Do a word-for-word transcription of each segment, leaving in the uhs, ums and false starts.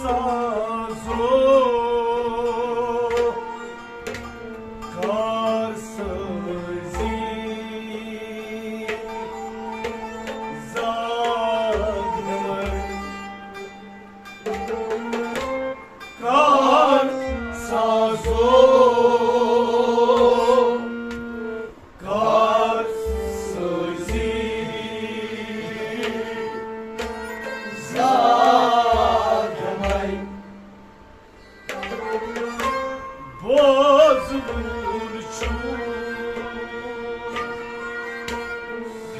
سازو کار سازی زاگ نمر کار سازو کار سازی زاگ نمر بوزوُن چھُ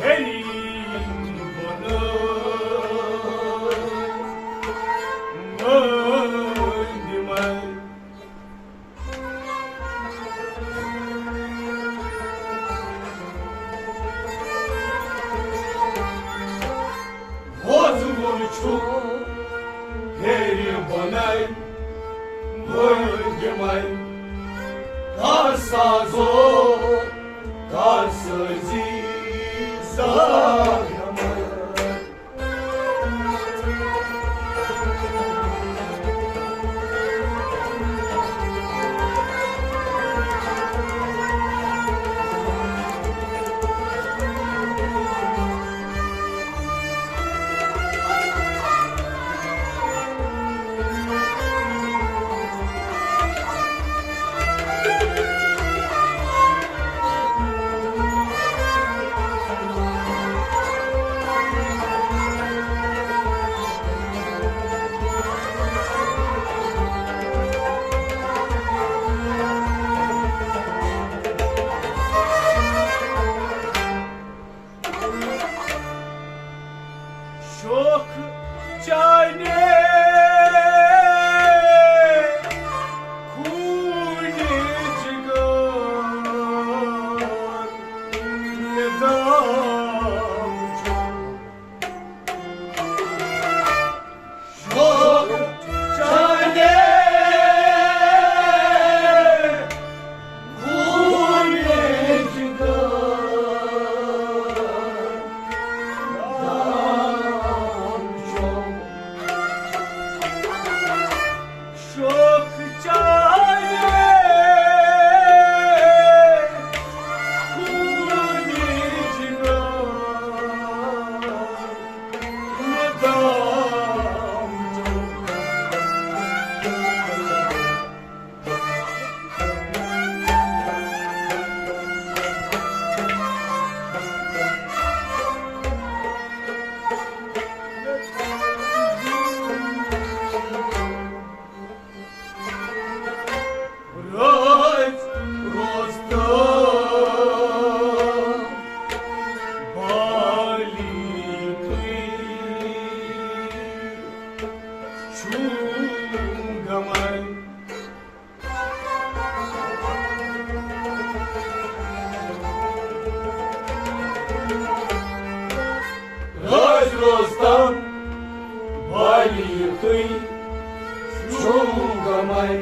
ہیٚرِ بۄنہٕ مٔنٛزۍ منٛز۔ ووزوُن چھُ ہیٚرِ بۄنَے مٔنٛزۍ منٛز۔ کر سازو، کر سازی زاگ نمر۔ شوخ چانہِ خوٗنہِ جِگر مےٚ دام چھُ۔ شوق چانہِ خوٗنہِ جِگر دام چھُ۔ شوق چانہِ خوٗنہِ جِگر مےٚ دام چھُ۔ رٲژ روز تہٕ بالی تُہۍ چھُو غمے۔ رٲژ روز تام بالی تُہۍ چھُو غمے۔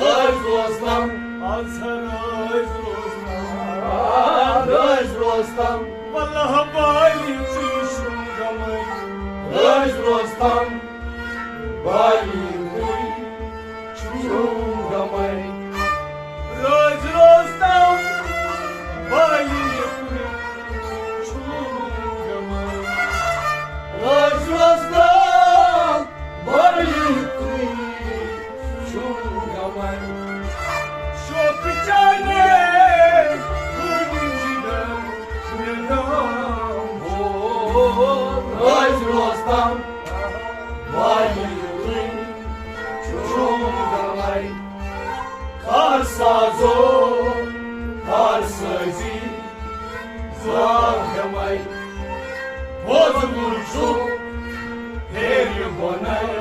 رٲژ روز تام، آز رٲژ روز تام، آ، رٲژ روز تام، واللہ بالی تُہۍ چھُو غمے۔ رٲژ روز تام بالی تُہۍ چھُو غمے۔ رٲژ روز تام بالی تُہۍ چھُو غمے۔ رٲژ روز تام بالی تُہۍ چھُو غمے۔ شوق چانہِ خوٗنہِ جِگر مےٚ دام۔ رٲژ روز تام بالی تُہۍ چھُو غمے۔ کر سازو، کر سازی زاگ غمے۔ بوزوُن چھُ ہیٚرِ بۄنَے۔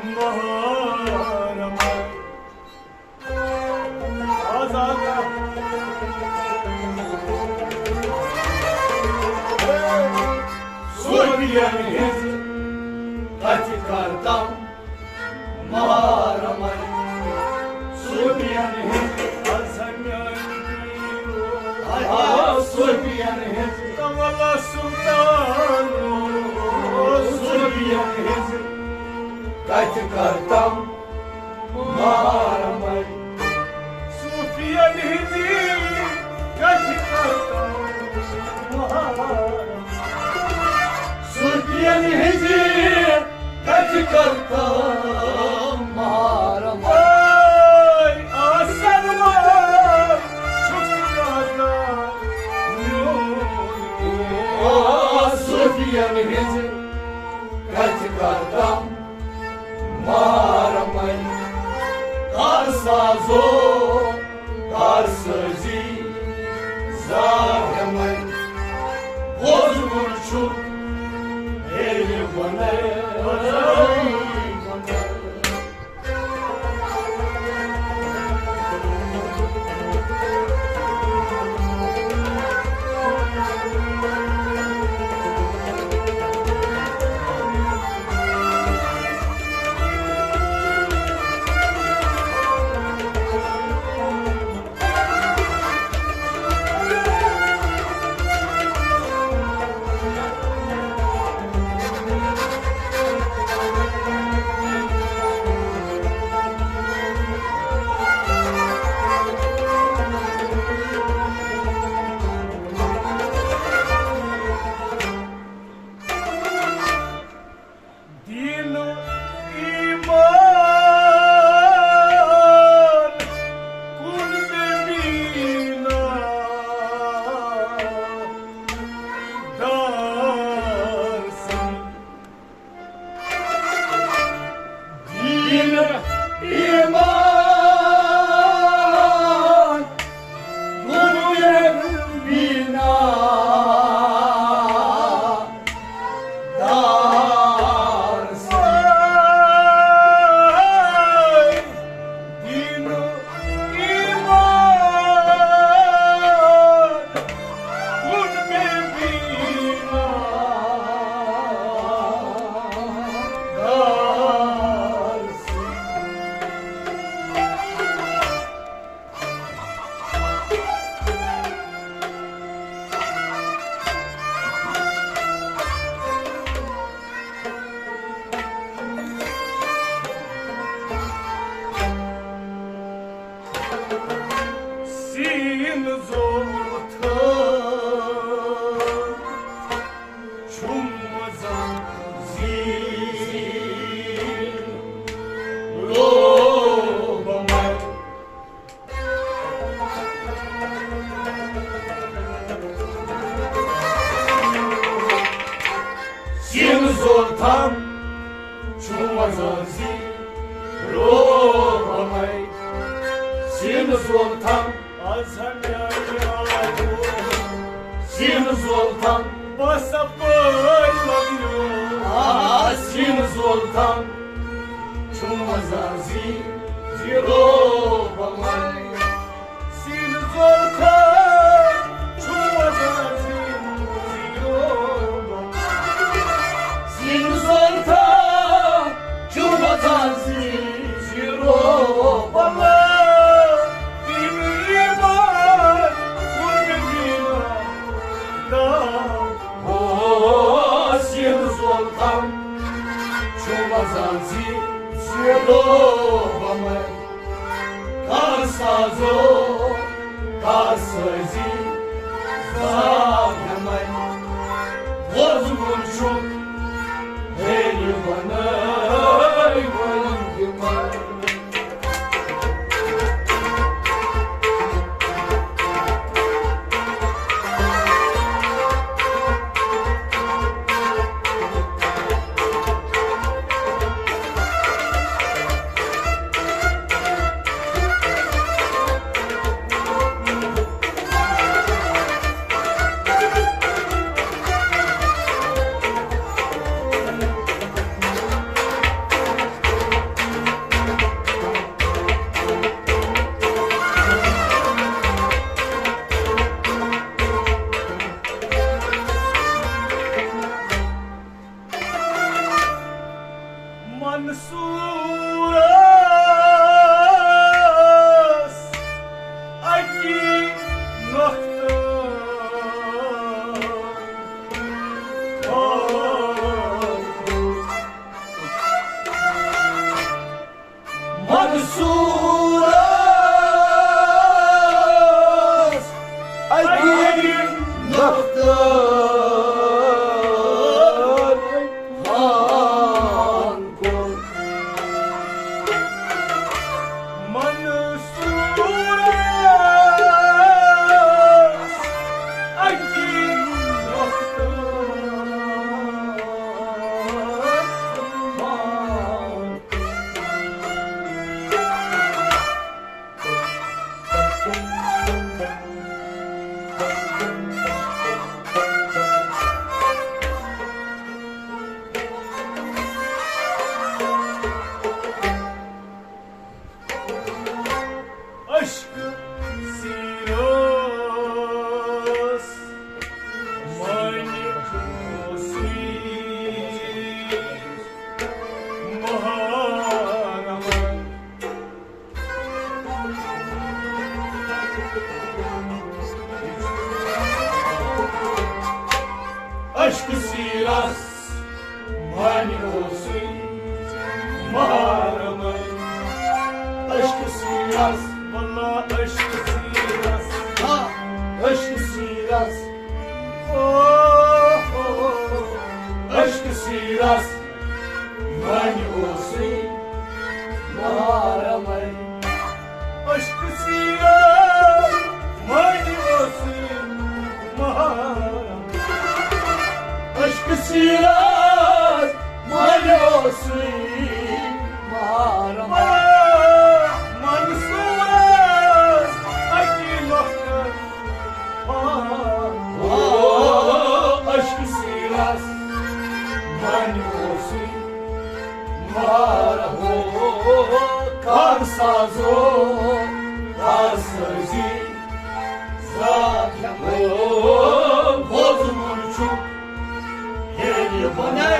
محرم۔ آزاد۔ صوفین ہنز کتھ کرتم محرمن۔ صوفین ہنز، آ، صوفین ہنز، صوفین ہنز کتھ کرتم محرمن۔ صوفین ہنزی کتھ کرتم محرم۔ صوفین ہنزی کتھ کرتم محرم۔ اے آسن وار چھُس رازدار میون۔ آ، صوفین ہنزی کتھ کرتم محرمن۔ کار سازو، کار سازی زاہمن۔ بوزمُت چھُ ہیٚرِ بۄنَے۔ دین و ایمان کن بے بینا دار سن۔ دین ایمان گویل بینا دار سن۔ دین ایمان گویل بینا دار سن۔ سین زوتھ چھُم زن زی لوبمت۔ سین زوتھ چھُم زن زی لوبمت۔ سین زوتھ سین زوتھ۔ بس پٲرۍ لگیو۔ آ، سین زوتھ چھُم زن زی زیٖرو بمن۔ سین زوتھ چھُم زن زی زیٖرو بمن۔ سین زوتھ چھُم زن زی زیٖرو بمن۔ دین ایمان گویل بینا دار۔ او سین زوتھ چھُم زن زی زیٖرو بمن۔ کار سازو، کار سازی زاہمن۔ ووزمُت چھُکھ ہیٚرِ بۄنَے وۄنۍ تِمن۔ صورس اکی نۄقطہٕ منصورس اکی نۄقطہٕ عشق سیرس معنی اوسُے محرمن۔ عشق سیرس معنی اوسُے محرمن۔ عشق سیرس، واللہ عشق سیرس، ہاں، عشق سیرس، او، او، او، عشق سیرس معنی اوسُے محرمن۔ عشق سیرت معنی اوسُے محرم۔ عشق سیرت معنی اوسُے محرم۔ منصورس اکی نۄقطہٕ۔ عشق سیرس معنی اوسُے محرم۔ کار سازو کار سازی ذات ہٮ۪مو بوزمُت چھُ ییٚلہِ بنٲے۔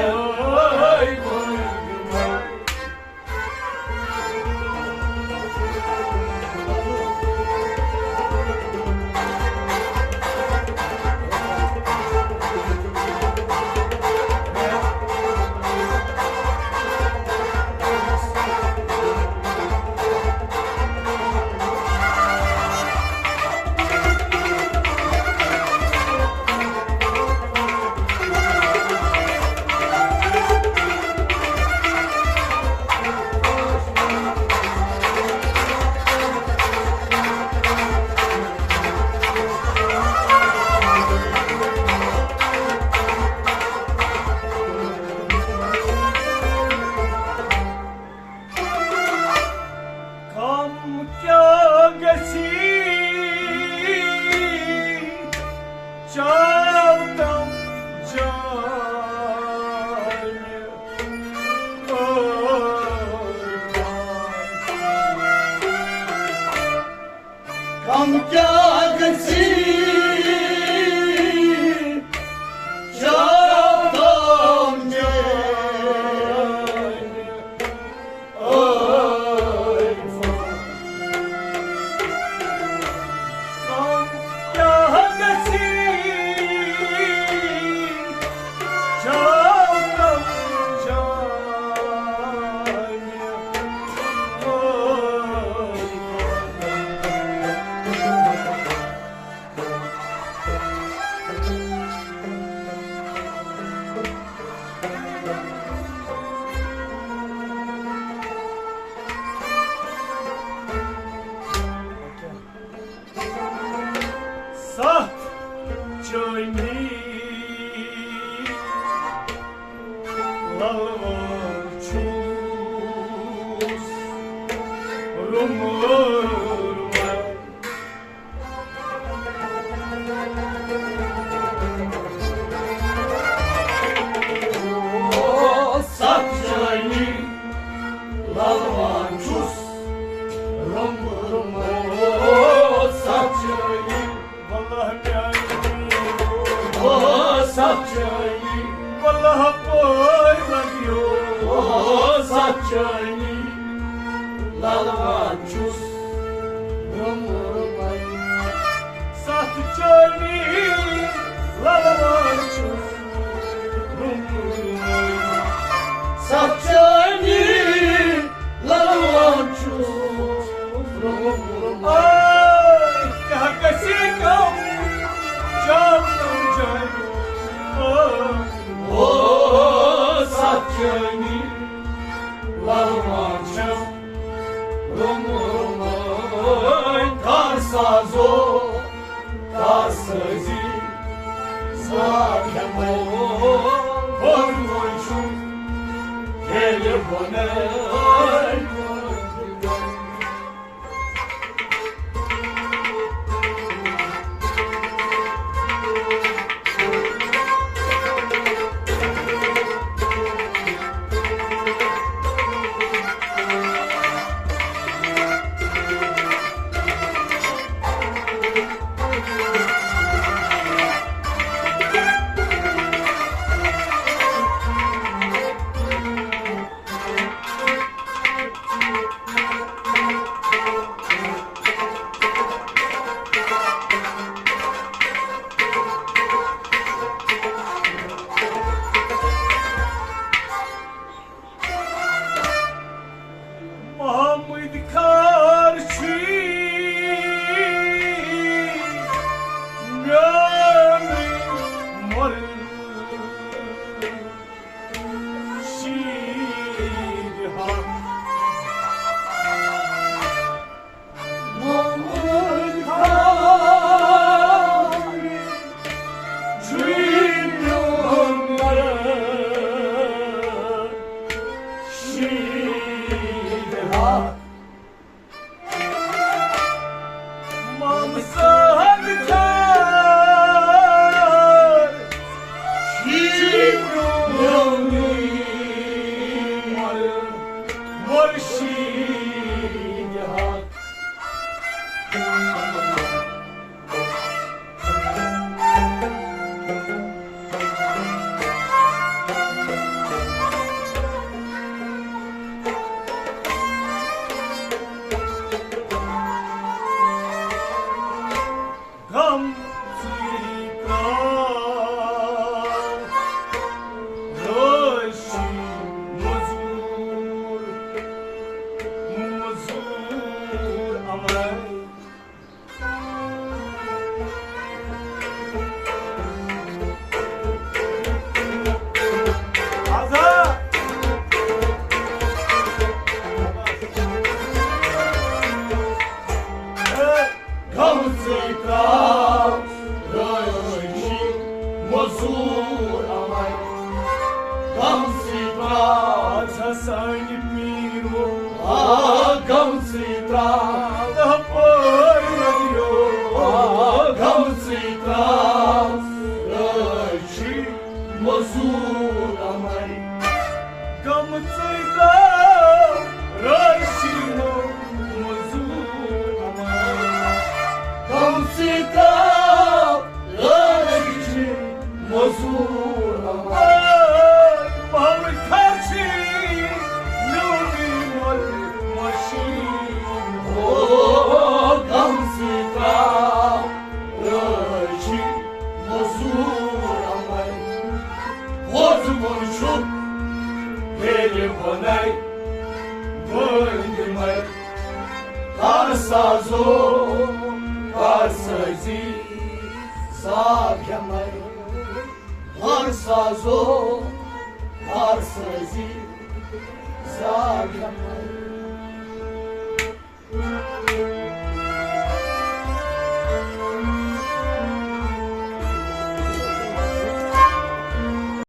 چٲنی للوان چھُس روٚمُت۔ ستھ چٲنی للوان چھُس روٚمُت۔ ستھ چٲنی للوان چھُس روٚمُت۔ آے، کیٛاہ گژھِ کم چاو تم جٲنی۔ آے۔ او ستھ چٲنی للوان چھَم روٚمُت۔ کر سازو، کر سٲزی، ساز ہٮ۪مو، کوٚرمُت چھُم ییٚلہِ بۄنَے۔ محمد خار چھی میون مرشد حق۔ محمد خان چھُے میون مرشد حق۔ مام صاحب خان چھُے میون مرشد حق۔ غم ژٕے ترٛاو رٲشی مٔزوٗر، مٔزوٗر اَمرَے۔ آزاد۔ غم ژٕے ترٛاو رٲشی مٔزوٗر اَمرَے۔ غم ژٕے ترٛاو۔ آز ہسا یہِ پیٖرو۔ آ، غم ژٕے ترٛاو۔ اَپٲرۍ نٔدیو۔ آ، غم ژٕے ترٛاو رٲشی مٔزوٗر اَمرَے۔ غم ژٕے ترٛاو رٲشی مٔزوٗر اَمرَے۔ غم ژٕے ترٛاو رٲشی مٔزوٗر اَمرَے۔ محمد خان چھی میون مرشد۔ او غم ژٕے ترٛاو رٲشی مٔزوٗر اَمرَے۔ ووتمُت چھُکھ ییٚلہِ بۄنَے بٔنٛدۍ مَے۔ کر سازو، کر سٲزی، ساز ہٮ۪مَے۔ کر سازو، کر سٲزی، ساز ہٮ۪مَے۔